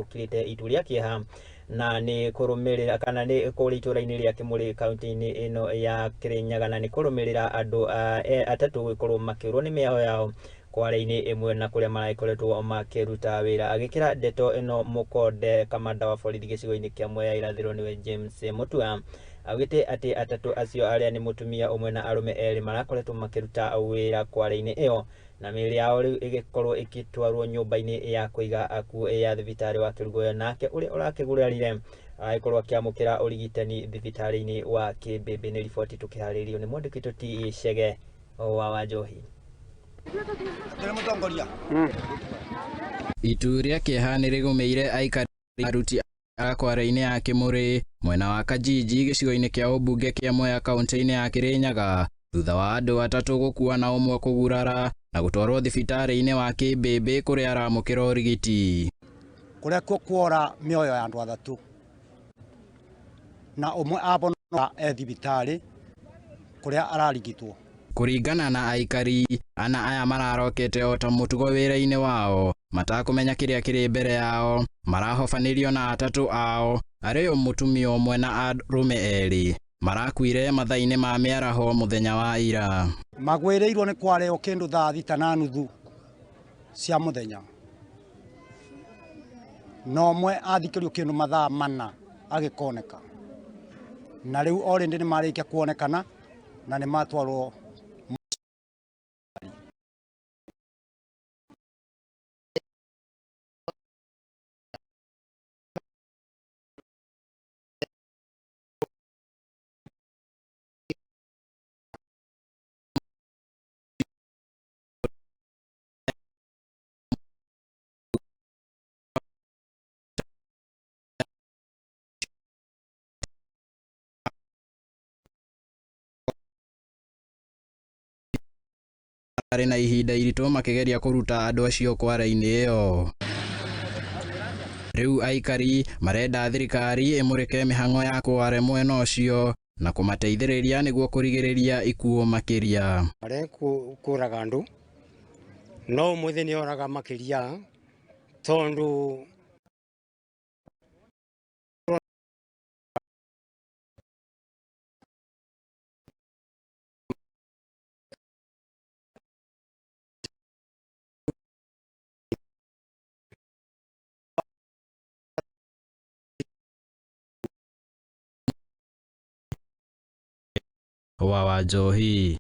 Rũkirĩte itu rĩa kĩeha na nĩ kũrũmĩrĩra kana nĩ kũrĩa itũra-inĩ rĩa Kĩmũrĩ kaunti-inĩ ĩno ya Kĩrĩnyaga, na nĩ kũrũmĩrĩra andũ atatũ gũkorwo makĩũrwo nĩ mĩoyo yao kware-inĩ ĩmwe na kũrĩa maragĩkoretwo makĩruta wĩra. Agĩkĩra ndeto ĩno mũkonde, kamanda wa borithi gĩcigo-inĩ kĩa Mwea Irathĩro nĩwe James Mutua augĩte atĩ atatũ acio arĩa nĩ mũtumia ũmwe na arũme erĩ marakoretwo makĩruta wĩra kware-inĩ ĩyo, na mĩĩrĩ yao rĩu ĩgĩkorwo ĩgĩtwarwo nyũmba-inĩ ya kũiga akuũ ya thibitarĩ wa Kĩrugũyo, nake ũrĩa ũrakĩgurarire agĩkorwo akĩamũkĩra ũrigitani thibitarĩ-inĩ wa Kĩmbĩmbĩ. Nĩ riboti tũkĩharĩirio nĩ mwandĩki witũ T Chege wa Wanjohi. Itu rĩa kĩeha nĩ rĩgũmĩire aikari aruti a kware-inĩ ya Kĩmũrĩ mwena wa Kajiji gĩcigo-inĩ kĩa ũmbunge kĩa Mwea kaunti-inĩ ya Kĩrĩnyaga thutha wa andũ atatũ gũkua na ũmwe kũgurara na gũtwarwo thibitarĩ-inĩ wa Kĩmbĩmbĩ kũrĩa aramũkĩra ũrigiti. Kũrĩa kuo kuora mĩoyo ya andũ atatũ na ũmwe abonoka e thibitarĩ kũrĩa ararigitwo. Kũringana na aikari, ana aya mararokete o ta mũtugo wĩra-inĩ wao matakũmenya kĩrĩa kĩrĩ mbere yao, marahobanĩrio na atatũ ao arĩo mũtumia ũmwe na arũme erĩ marakuire mathaa-inĩ ma mĩaraho mũthenya wa ira. Magwĩrĩirwo nĩ kwareo kĩndũ thaa thita na nuthu cia mũthenya, na ũmwe athikĩrio kĩndũ mathaa mana agĩkoneka, na rĩu already nĩ marĩkia kuonekana na nĩ matwarwo. Marĩ na ihinda iritũ makĩgeria kũruta andũ acio kware-inĩ ĩyo. Rĩu aikari marenda thirikari ĩmũrĩke mĩhang'o ya kware mwena ũcio na kũmateithĩrĩria nĩguo kũrigĩrĩria ikuũ makĩria. Marĩa kũraga andũ no ũmũthĩ nĩ oraga makĩria tondũ Wa Wanjohi.